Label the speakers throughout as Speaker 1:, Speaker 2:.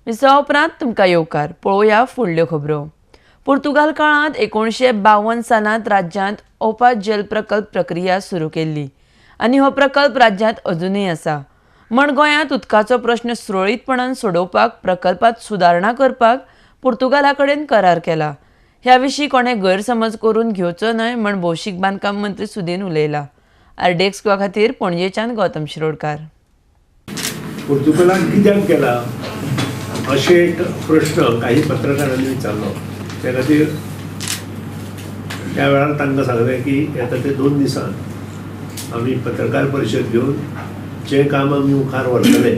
Speaker 1: विसवा उपरांत तुमकां येवकार. पळोवया फुडल्यो खबरो. पुर्तुगाल काळांत 1952 सालांत राज्यांत ओपा जल प्रकल्प प्रक्रिया सुरू केल्ली आनी हो प्रकल्प राज्यांत अजुनूय आसा. म्हण गोंयांत उदकाचो प्रश्न सुरळीतपणान सोडोवपाक प्रकल्पांत सुदारणा करपाक पुर्तुगाला कडेन करार केला. ह्या विशीं कोणें गैरसमज करून घेवचो न्हय म्हण भौशीक बांदकाम मंत्री सुदीन उलयला. आरडीएक्स गोवा खातीर पणजेच्यान गौतम शिरोडकार.
Speaker 2: पुर्तुगालाक कित्याक गेला अशें एक प्रश्न काही पत्रकारांनी विचारलो. त्या खातीर त्या वेळार तांकां सांगलें की येता ते 2 दिसान आमी पत्रकार परिशद घेवन जें काम आमी मुखार व्हरतले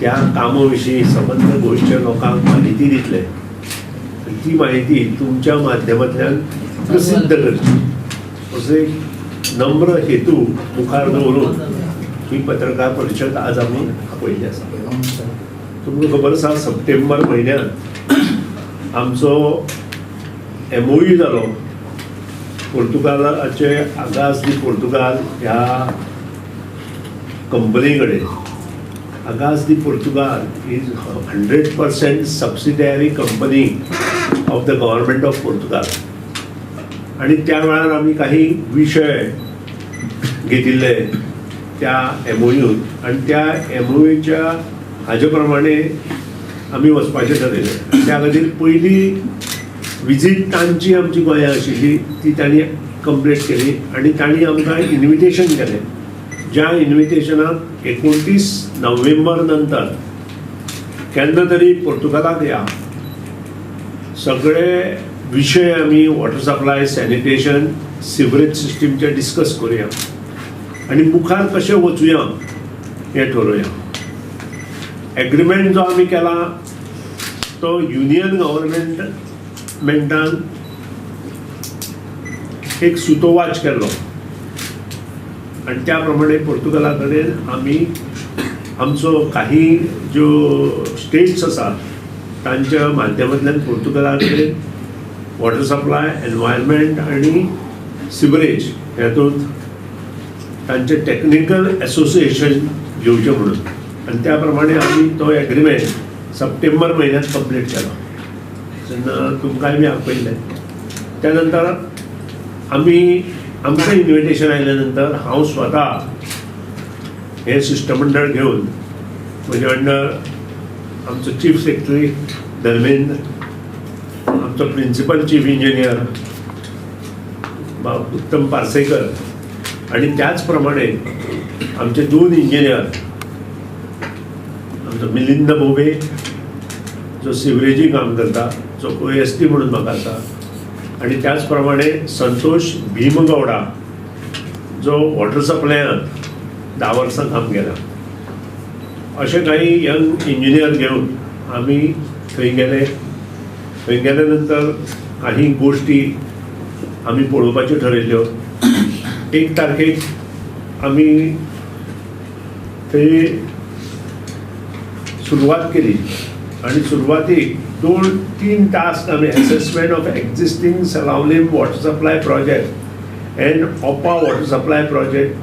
Speaker 2: त्या कामा विशीं सबंद गोंयच्या लोकांक म्हायती दितले. ती म्हायती तुमच्या माध्यमांतल्यान प्रसिद्ध करची असो एक नम्र हेतू मुखार दवरून ही पत्रकार परिशद आज आमी आपयल्ली आसा. तुमकां खबर आसा, सप्टेंबर म्हयन्यांत आमचो MOU जालो पुर्तुगालाचे आगास दी पुर्तुगाल ह्या कंपनी कडेन. Aguas de Portugal is 100% subsidiary company of the government of Portugal. आनी त्या वेळार आमी काही विशय घेतिल्ले त्या MOUन आनी त्या MOUच्या हाजे प्रमाणे आमी वचपाचें ठरयलें. त्या खातीर पयली विजीट तांची आमची गोंया आशिल्ली ती तांणी कंप्लीट केली आनी तांणी आमकां इन्विटेशन केलें. ज्या इन्विटेशनाक 29 नोव्हेंबर नंतर केन्ना तरी पुर्तुगालाक या, सगळे विशय आमी वॉटर सप्लाय, सॅनिटेशन, सिवरेज सिस्टीमचे डिस्कस करुया आनी मुखार कशें वचुया हें ठरोवया. एग्रीमेंट जो आमी केला तो युनियन गव्हर्मेंटान एक सुतोवाच केल्लो आनी त्या प्रमाणे पुर्तुगाला कडेन आमी आमचो काही ज्यो स्टेट्स आसा तांच्या माध्यमांतल्यान पुर्तुगाला कडेन वॉटर सप्लाय, एनवायरमेंट आनी सिवरेज हेतूंत तांचे टॅक्निकल एसोसिएशन घेवचें म्हणून आनी त्या प्रमाणे आमी तो एग्रीमेंट सप्टेंबर म्हयन्यांत कंप्लीट केलो. तेन्ना तुमकांय बी आपयल्लें. त्या नंतर आमी आमकां इन्विटेशन आयल्या नंतर हांव स्वता हें शिश्टमंडळ घेवन म्हजे अंडर आमचो चीफ सेक्रेटरी धर्मेंद्र, आमचो प्रिंसिपल चीफ इंजिनियर बाब उत्तम पार्सेकर आनी त्याच प्रमाणे आमचे 2 इंजिनियर, आमचो मिलिंद भोबे जो सिवरेजी काम करता, जो OSD म्हणून म्हाका आसा, आनी त्याच प्रमाणे संतोष भीमगौडा जो वॉटर सप्लायांत 10 वर्सां काम केलां. अशे काही यंग इंजिनियर घेवन आमी थंय गेले. थंय गेल्या नंतर काही गोश्टी आमी पळोवपाच्यो ठरयल्ल्यो. 1 तारखेक आमी थंय सुरवात केली आनी सुरवातीक 2-3 टास्क आमी assessment of existing Salaulim water supply project and Opa water supply project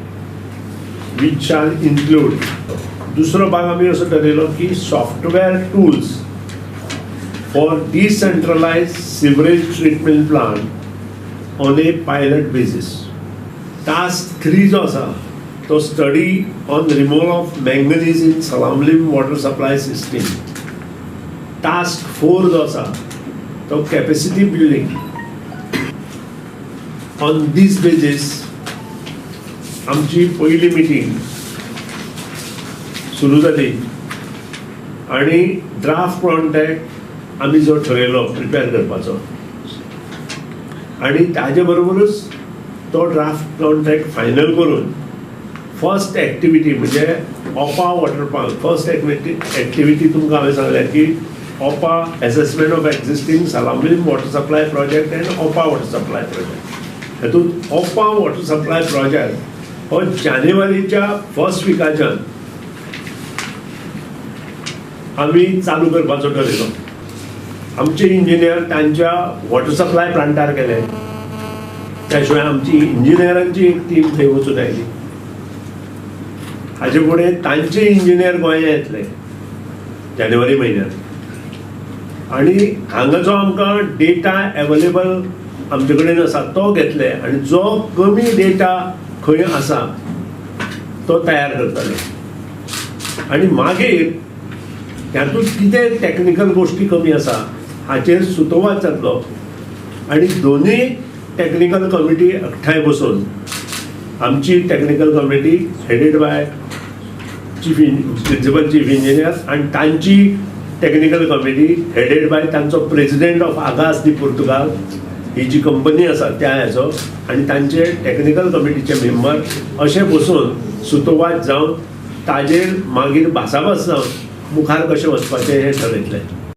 Speaker 2: which shall include. दुसरो भाग आमी असो ठरयलो की software tools for decentralise sewerage treatment plant on a pilot basis. Task 3 जो आसा तो study on removal of manganese in Salaulim water supply system. Task 4 जो आसा तो capacity building. On this basis आमची पयली मिटींग सुरू जाली आनी ड्राफ्ट कॉन्ट्रॅक्ट आमी जो ठरयलो प्रिपेर करपाचो आनी ताजे बरोबरूच तो ड्राफ्ट कॉन्ट्रॅक्ट फायनल करून फर्स्ट एक्टिविटी म्हणजे Opa water park first activity तुमकां हांवें सांगलें की Opa assessment of existing Salaulim water supply project and Opa water supply project. हेतूंत ओपा वॉटर सप्लाय प्रोजेक्ट हो जानेवारीच्या फर्स्ट विकाच्यान आमी चालू करपाचो ठरयलो. आमचे इंजिनियर तांच्या वॉटर सप्लाय प्लांटार गेले, त्या शिवाय आमची इंजिनियरांची एक टीम थंय वचून आयली. हाजे फुडें तांचे इंजिनियर गोंया येतले जानेवारी म्हयन्यात. आनी हांगा जो आमकां डेटा एवेलेबल आमचे कडेन आसा तो घेतले आनी जो कमी डेटा खंय आसा तो तयार करतले आनी मागीर हातूंत कितें टॅक्निकल गोश्टी कमी आसा हाचेर सुतोवाच जातलो आनी दोनूय टॅक्निकल कमिटी एकठांय बसून आमची technical committee headed by chief principal chief engineer आनी तांची टॅक्निकल कमिटी हेडेड बाय तांचो प्रेजिडेंट ऑफ आगास दी पुर्तुगाल ही जी कंपनी आसा त्या हेचो आनी तांचे टॅक्निकल कमिटीचे मेंबर अशे बसून सुतोवाच जावन ताजेर मागीर भासाभास जावन मुखार कशें वचपाचें हें ठरयतलें.